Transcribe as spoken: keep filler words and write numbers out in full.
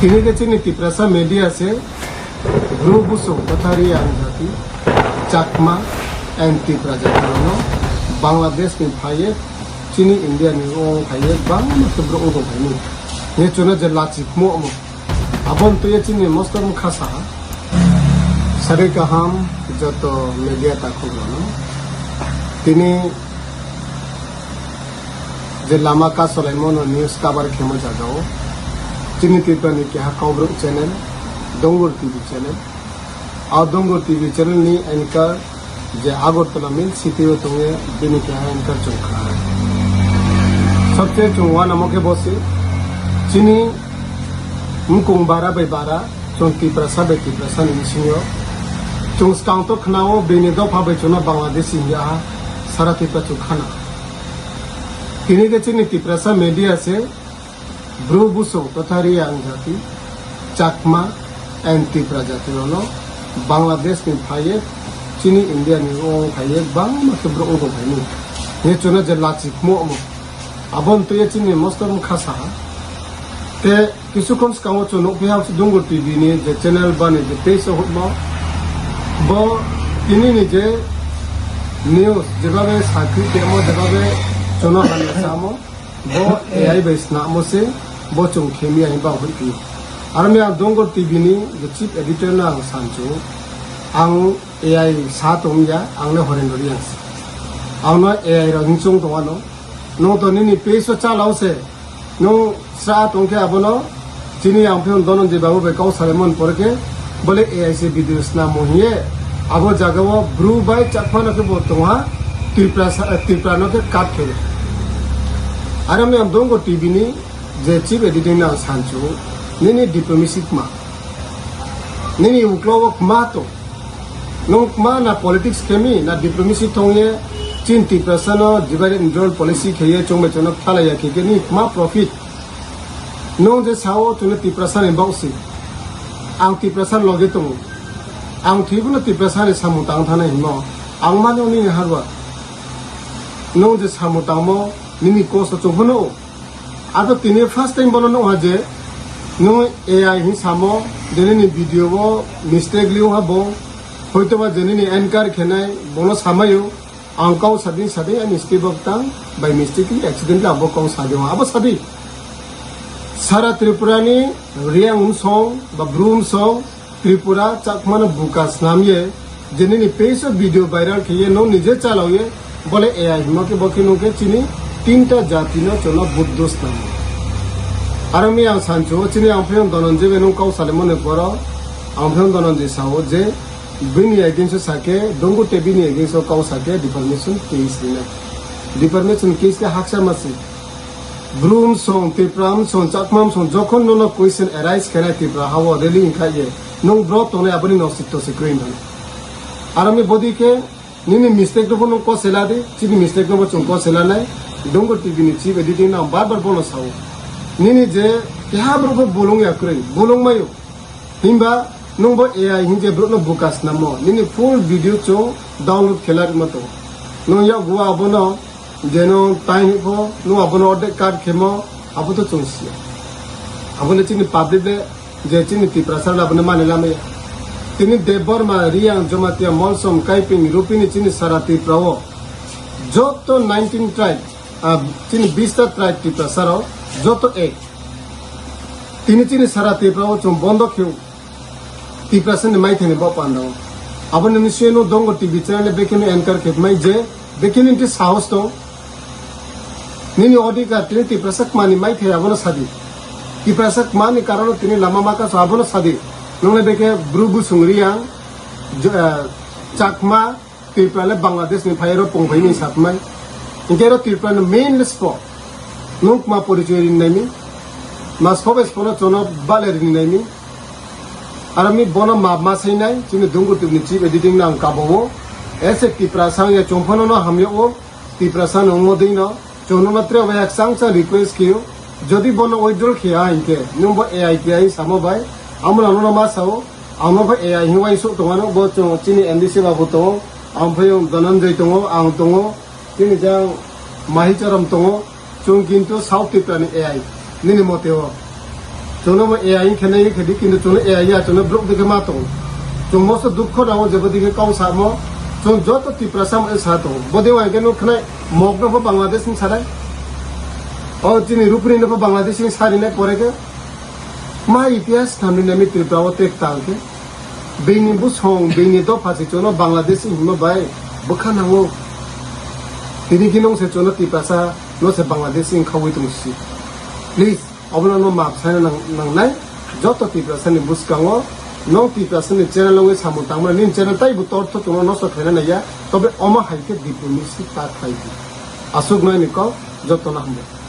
Tini khe chini Tiprasa media se Bru, Busu, Kathari, ang jati, Chakma, and Tipra jati rao no Bangladesh ni phai ye chini India ni ong phai ye bangma khe brouh ong tong phai mi. Ye chung no je lachi khmo mo. Abo ni tui ye chini mostor mkha sa ha. Sari kaham joto media takhu rao no. Tini je lama kasolaimo no news cover khemo zaga wo, chini Tripura ni keha Kaubru channel, Dongur T V channel. A Dongur T V channel ni anchor je Agartala main city wo tong ye bini keha anchor chung kha. Sabse chung uanamo khe bo se, chini mkong bara bai bara, chung Tiprasa bai Tiprasa ni bsing yo. Chung skang to khna wo bini dopha bai chung no Bangladesh hing ya ha, sara Tripura chung khna. Tini khe chini Tiprasa media se Bru, Busu, Kathari, ang jati, Chakma, and Tipra jati rao no Bangladesh ni phai ye chini India ni ong phai ye bangma khe brouh ong tong phai mi. Ye chung no je lachi khmo mo. Abo ni tui ye chini mostor mkha sa ha. Te kisukon skang wo chung nuhphi ha Dongur T V ni je channel bani je page wo hoihmo. Bo tini ni je news, jeba be sakri temo, jeba be chung no hamya samo, bo A I bai snamo se, bo chung khe mi ya himba hoihphi. Aro mi ang Dongur T V ni je chief editor no ang sanchu, ang A I sa tong ya, ang le Horendra Reang se. Ang no A I rao hing chung tong ano. Nung to nini page wo chálau se. Nung sra tong khe abo no chini ang phiyong Dhananjay babu bai kau salaimo ni por khe, bo le A I se video snamo hing ye. Abo zaga wo Bru bai Chakma no khe bo tong ha, Tripura sa-, Tripura no khe cut khe. Aro mi ang Dongur T V ni je chief editor no ang sanchu, nini diplomacy kma. Nini uklau wo kma tong. Nung kma na politics khe mi, na diplomacy tong ye, chini Tiprasa no divide and rule policy khe ye, chung bai chung no khalai ya khe khe nini kma profit. Nung je sa wo chung no Tiprasa ni baoh se. Ang Tiprasa ni loge tong ou. Ang thoi bo no Tiprasa ni samung tang thanai hingmo. Ang mani nini harwa. Nung je samung tangmo, nini kosto chung pho no. Abo tini first time bo no nuh ha je, nung A I hing samo, je nini video wo mistake liu ha bo, hoitoba je nini anchor khenai, bo no samai ou, ang kau sadei sadei ani step up tang, by mistake, accidentally abo kau sadei ha, abo sadei. Sara Tripura ni Reang bsong, ba Bru bsong, Tripura Chakma no buka snam ye, je nini page wo video viral khe ye, nung nije chalao ye, bo le A I hingmo khe bo khe nung khe chini tinta jati no chung no buddo snam. Aro mi ang sanchu, chini ang phiyong Dhananjay bai nung kau salaimo ni poro, ang phiyong Dhananjay sa ou je, bini against wo sa khe, Dongur T V ni against wo kau sa khe, defamation case rinai. Defamation case khe haksa ma se. Bru bsong, Tipra bsong, Chakma bsong, jokhon nono question arise khe nai Tipra ha wo rally hing kha ye, nung bro tongnai abo ni no sito se kroi hing. Aro mi bodei khe, nini mistake no pho nung kosela di, chini mistake no pho chung kosela nai, Dongur T V ni chief editor no ang bar bar bo no sa ou. Nini je keha brouh pho bulung ya kroi, bulung mai ou. Himba nung bo A I hing je brouh no buka snamo, nini full video chung download khe la rimo tong. Nung yakgu abo no, je nung tai hing pho, nung abo no ordek cut khemo, abo to chung si ya. Abo le chini public le, je chini Tiprasa le abo no mani lamai ya. Tini Debbarma, Reang, Jamatia, Molsom, Kaiping, Rupini chini sara Tripura wo joto nineteen tribe, ah, chini bis ta tribe Tiprasa rao, joto ek. Tini chini sara Tripura wo chung bondo khe ou. Tiprasa ni maithai ni baoh panda wo. Abo ni bsing yo no Dongur T V channel le bekhe ni anchor khe mai je, bekhe ni ti sahos tong. Nini odhikar tini Tiprasa kma ni maithai abo no sa di. Tiprasa kma ni karon wo tini lama ma kaso abo no sa di. Nung le bekhe Bru, Busung, Reang, Jo-, eh, Chakma, Tripura le Bangladesh ni phai ro pung phai ni satmai. Hing khe ro Tripura ni main le spo. Nung kma porichoy ri nai mi. Ma spo bai spo no chung no bale ri nai mi. Aro mi bo no ma, ma sai nai, chini Dongur T V ni chief editor no ang kabo ou. As a Tiprasa hing ye chung pho no no hamya ou. Tiprasa no ongmo dei no. Chung no no tre bai kchang kchang request khe ou. Jodi bo no withdraw khe ya hing khe, nung bo A I T I samo bai. Amo no no ma sa ou. Ang no pho A I hing uaingsouh tong ano, bo chung chini M D C babu tong ou, ang phaiyong Dhananjay tong ou, ang tong ou, chini jang Mahicharam tong ou, chung kintu South Tripura ni A I, nini mote wo. Chung no bo A I khe nai khe di, kintu chung no A I ya, chung no brouh dei khe ma tong. Chung bo se dukho nang ou, jebo dei khe kau samo, chung joto Tiprasa mo sa tong. Bodei uaing khe no khnai, Mog no pho Bangladesh ni sa nai. O chini Rupini no pho Bangladesh ni sa ri nai pore khe. Ma itihas thamri nai mi Tripura wo tek tang khe. Being ni busong, being ni dopha se chung no Bangladesh ni hingmo bai bwkha nang ou. Tini khe nung se chung no Tiprasa no se Bangladesh ni khaui tong si. Please, abo no no map saina nang, nang nai. Joto Tiprasa ni buskang wo, nung Tiprasa ni channel ongwi samung tangmani, nini channel taibo tortho chung no nosto khaina nai ya, tobe omo hai khe diplomacy ta khlai di. Aswk nai ni kau, joto no hambai.